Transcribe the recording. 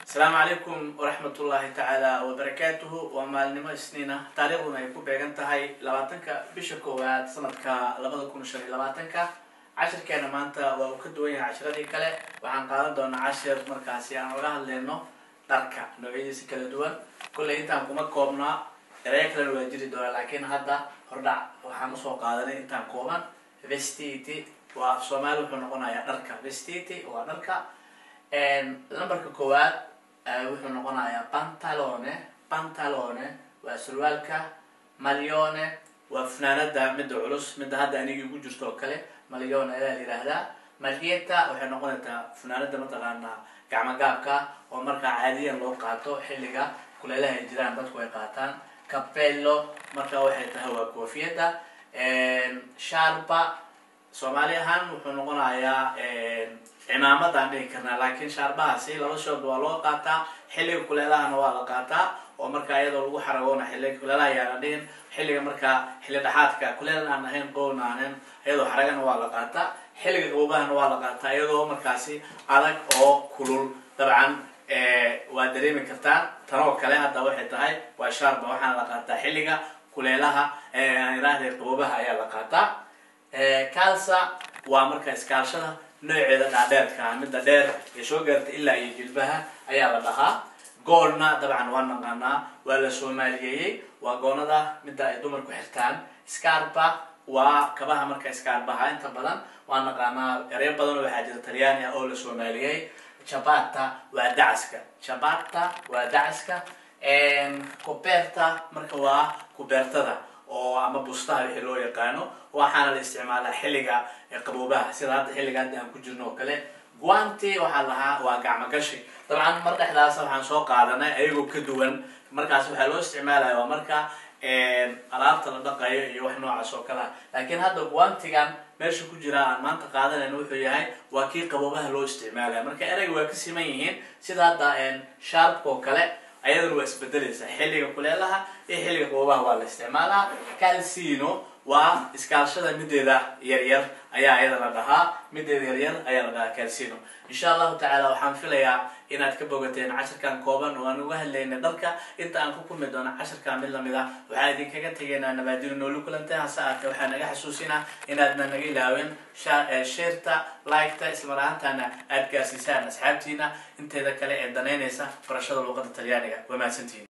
Asalaamu calaykum waraxmatullaahi tacaala wabarakaatuhu. Waa maalinimo Isniina, taariikhduna ay ku beegan tahay 20-ka bisha koowaad sanadka 2025-ka. Cashirkeena maanta waa uu ka duwan yahay cashiradii kale. Waxaan qaadan doonaa cashir markaasi aan oga hadleyno dharka noocyadiisa kala duwan. Kolley intaan kuma koobnaa, ereyo kalena waa jiri doonaa, laakiin hadda hordhac waxaan usoo qaadanay intaan kooban. Vestiti waa af Soomaali wuxuu noqonayaa dharka. Vestiti waa dharka. Lambarka koowaad wuxuu noqonayaa pantalone. Pantalone waa surwaalka. Maglione waa funaanada, midda culus, midda hadda anigii ugu jirto oo kale, maglione ayaa la yidhaahdaa. Maglietta waxay noqonaysaa funaanada mataqaanaa gacmo gaabka oo markaa caadiyan loo qaato xilliga kuleelaha ay jiraan, dadku ay qaataan. Cappello marka waxay tahay waa koofiyadda. Sciarpa Soomaali ahaan wuxuu noqonayaa cimaamaddaan dhihi karnaa, laakiin shaarbahaasi laba shoodba waa loo qaataa. Xilliga kuleelahana waa la qaataa oo markaa iyadoo lagu xaragoona xilliga kuleelaha ayaana dhihin, xilliga markaa xilli dhexaadka kuleel aan ahayn, qowna aan ahayn, iyadoo xaragana waa la qaataa. Xilliga qaboobahana waa la qaataa iyadoo markaasi adag oo kulul. Dabcan waa dareemi kartaan tan oo kale hadda waxay tahay waa sciarpa, waxaana la qaataa xilliga kuleelaha, aan idhaahday qaboobaha ayaa la qaataa. Calza waa marka iskaalshada nooceeda dhaadheerka, midda dheer ee soo gaarta ilaa iyo jilbaha ayaa la dhahaa. Gonna dabcan waa naqaanaa, waa la soomaaliyeeyey, waa goonada midda ay dumarku xirtaan. Scarpa waa kabaha, marka scarpaha inta badan waa naqaanaa. Ereyo badan oo waxaa jira Talyaani ah oo la soomaaliyey. Ciabatta waa dacaska. Ciabatta waa dacaska. Coperta marka waa kubeertada oo ama bustaha wixii loo yaqaano, waxaana la isticmaalaa xilliga qaboobaha, sida hadda xilliga hadda aan ku jirno oo kale. Guanti waxaa lahaa waa gacmo gashi. Dabcan mar dhexdaas waxaan soo qaadanay ayagoo ka duwan, markaas waxaa loo isticmaalaya waa marka alaabta la dhaqayo iyo wax noocaas oo kale ah, laakiin hadda guantigan meesha ku jira aan maanta qaadanayno wuxuu yahay waa kii qaboobaha loo isticmaalaya. Marka ereyga waa ka siman yihiin, sida hadda sciarpa oo kale, ayaduna waa isbedelaysaa xilliga kuleelaha iyo xilliga qaboobaha waa la isticmaalaa. Calzino waa iskaalshada mideeda yaryar ayaa ayada la dhahaa, mideeda yaryar ayaa la dhahaa calzino. Insha Allahu tacaala waxaan filayaa inaad ka bogateen cashirkan kooban oo aan uga hadlaynay dharka. Inta aan ku kulmi doono cashirkan mid lamid ah, waxaan idinkaga tegaynaa nabaadino, nooli kulantay. Hase aatee waxaa naga xasuusinaa inaadna naga ilaawin shareta, liketa, islamar ahaantaana aad gaarsiisaan asxaabtiina inteeda kale ee danaynaysa barashada luuqada Talyaaniga. Waa mahadsantihiin.